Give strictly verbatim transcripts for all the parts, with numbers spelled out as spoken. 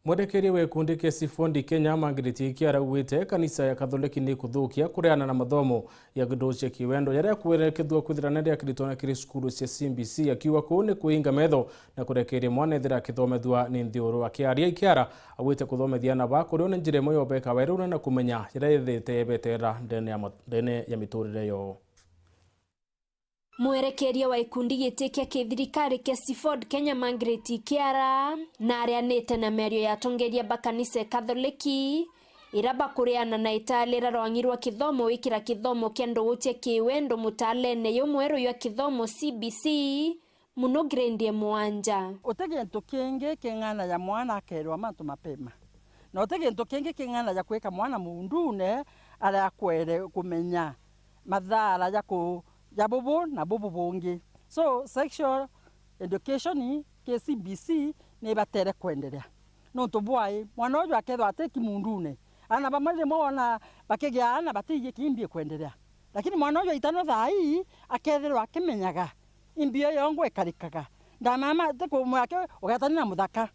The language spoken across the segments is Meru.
Mwerekeria wa gikundi kia Seafood Kenya, Margaret Ikiara, augite kanisa ya Kathoreki ni kuthukia kureana na mathomo ya ndugu cia kiwendo jaria kwerekethua kwithira ni riakiritwe na kiri cukuru cia C B C, akiuga kuu ni kwinga metho na kurekeria mwana ethira akithomethua ni nthi uru. Akiaria, Ikiara augite kuthomethia aana ba kurio ni njira imwe ya ubeka werune na kumenya jaria ethite yebetera ndene ya ma-, ndene ya miturire yoo. Mwerekeria wa gikundi giti kia kithirikari kia Seafood Kenya, Margaret Ikiara, na arianite na miario ya atongeria ba kanisa e Kathoreki, ira bakuriana na italira rwang'i rwa kithomo wikira kithomo kia ndugu cia kiwendo mutalene jumweru jwa kithomo C B C, muno grade ya mugwanja. Uti gintu kingi king'anaja mwana akerwa mantu mapema, na uti gintu kingi king'anaja kwika mwana muundune aria akwere kumenya mathaara ja ku-, ja bubu na bubu bungi. So, sexual education ki C B C ni ibatere kwenderea. Nontu bwai, mwana uju akethirwa ati kimuundune. Aana bamwe rimwe wona bakigia aana batiji kimbi kwenderea. Lakini mwana uju aitano thaa ii akethirwa akimenyaga imbi iyo yongwa ikarikaga. Ndamama ti kumwake ugetania na muthaka.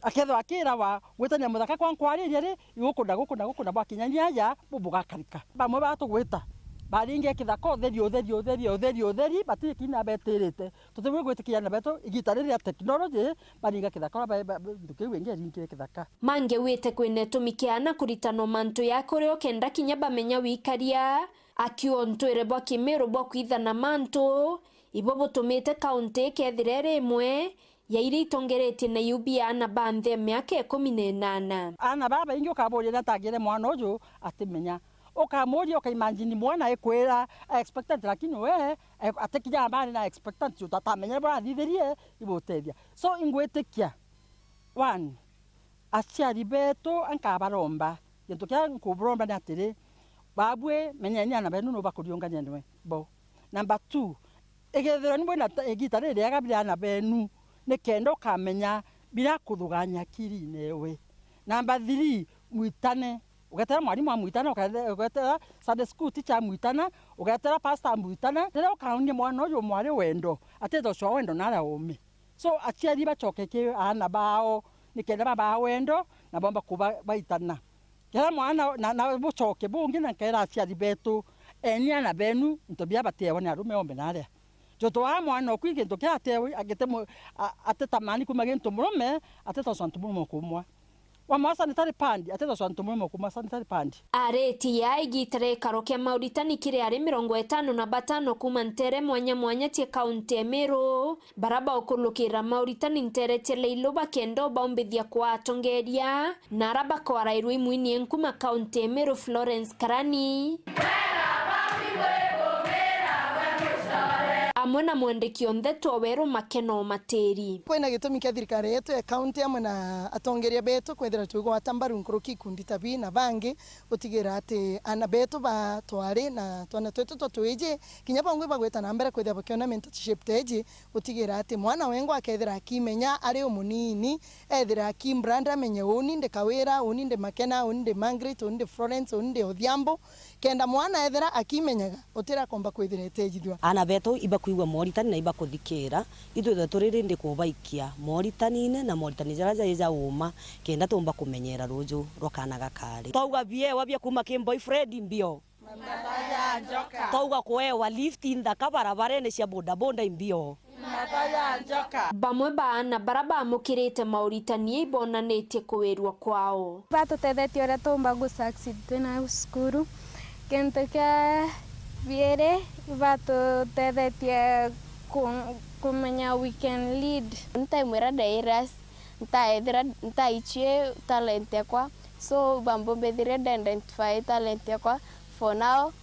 Akethirwa akirawa, gwitania muthaka kwa nkwariria ri, igukuna, gukuna, gukuna, bwakinyania aja, bu bugakarika. Bamwe batugwita, baringia kithaka utheri, utheri, utheri, utheri, utheri, bati kina betirite. Tutibui gwitikia aana betu, igita riri ria technology, baringa kithaka, ba, ba, ba, ntuki iu ingi iringire kithaka. Mangewite kwina itumi kia aana kuritanwa mantu ya kurio kenda kinya bamenya wikaria, akiuga untwire bwa kimiru bwa kwithana mantu, ibo butumite kaunti ikethira iri imwe ya iria itongeretie na iu bia aana ba nthi ya miaka ikumi na inana. Aana baa baingi ukaburia ni atagire mwana uju atimenya. Ukamuria, ukaimagine mwana ekwira a expectant, lakini we, e, atikinya mbari na expectant, utatamenyere bura athithirie ibutethia. So, ingwitikia, one, aciari betu nkabaromba, gintu kiria nkuburomba ni atiri, babui menyeni aana benu nu bakuriungania nwe bo. Number two, igethirwa ni bwina ta-, igita ririega biri aana benu, ni kenda ukamenya birakuthugania akirine ewe. Number three, mwitane. Ugetera mwarimu amwitana, ugethe-, ugetera Sunday school teacher amwitana, ugetera pastor amwitana. Riria ukaunia mwana uyu mwari wendo, atithocwa wendo naria ume. So, aciari bacoke ki aana bao, nikenda babaa wendo, na bomba kuba baitana. Kira mwana na, na bucoke bungi, na nkeera aciari betu, eni aana benu into biria batiewa ni arume ombe naria. Jontu aa mwana oku igintu kiria atewe, agite mu-, a-, atitamani kuma gintu murume, atitocwa ntu murume ukumwa. Wamwa sanitary pad, atitocwa ntu murume ukumwa sanitary pad. Aritie ya igita ria ikaro kia mauritani kiri ari mirongo itano na batano kuma ntere mwanya mwanya cia kaunti ya Meru, bara baukulukira mauritani ntere cia Leilu bakenda ubaumbithia kwa atongeria, na ara bakwarairwe imwini enkuma kaunti ya Meru Florence Karani, amwe na mwandiki o ndeto Weru Makeno Matiri. Kwina gitumi kia thirikari yetu ya kaunti amwe na atongeria betu kwithira twigwata mbaru nkuruki ikundi ta bii na bangi, gutigira ati aana betu ba twari na twana twetu twa twiji, kinya bongwa ibagwita na mbere kwithira bakiona mentorship ta iji, gutigira ati mwana wengwa akethira akimenya ari umunini, ethira akimbrand amenye, uuni ndi Kawira, uuni ndi Makena, uuni ndi Margaret, uuni ndi Florence, uuni ndi Odhiambo, kenda mwana ethira akimenyaga, utira akomba kwithira etejithua. Aana betu ibakwigua moritani na ibakuthikira, itwithwe turi rindi kubaikia moritaniine na moritani jaria jari ja uuma, kenda tuumba kumenyera ruuju rwa kaana gakari. Twauga biewa bia kuuma ki boyfriend mbio. Twauga kuewa lift nthaka barabarene cia bodaboda imbio. Bamwe ba aana bara baamukirite mauritani ibonanitie kuwirua kwao. Batutethetie uria tuumba gu succeed twina cukuru. Kintu kia biiri, batutethetie ku-, kumenya we can lead. Ntaimwira ndaira ntaethira ntaichie talent yakwa, so bambumbithirie nda identify talent yakwa. For now,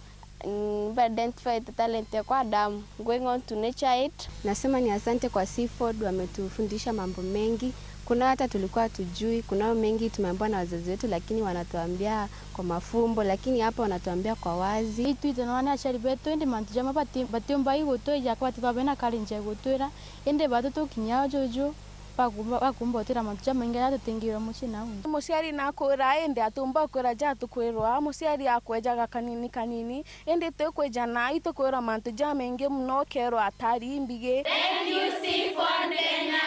mm, mba identify talent yakwa, damu ngwing'o ntune child. Nasema ni asante kwa Seafood, wametufundisha mambo mengi. Kuna hata tulikuwa tujui, kunao mengi tumeambiwa na wazazi wetu, lakini wanatuambia kwa mafumbo, lakini hapa wanatuambia kwa wazi. Itwite na wana aciari betu, indi mantu jamwe bati-, batiumba igutwija, kwa bati babe na courage ya igutwira, indi batu tukinyia juju, bakumba, bakumba utwira mantu jamaingi jaria tutingirwa mucii nau. Muciari nakwira, indi atiumba kwira ja tukwirwa. Muciari akwejaga kanini kanini, indi tukwijana, itukwirwa mantu jamaingi mono, ukerwa atari imbigi. Thank you, Seafood Kenya.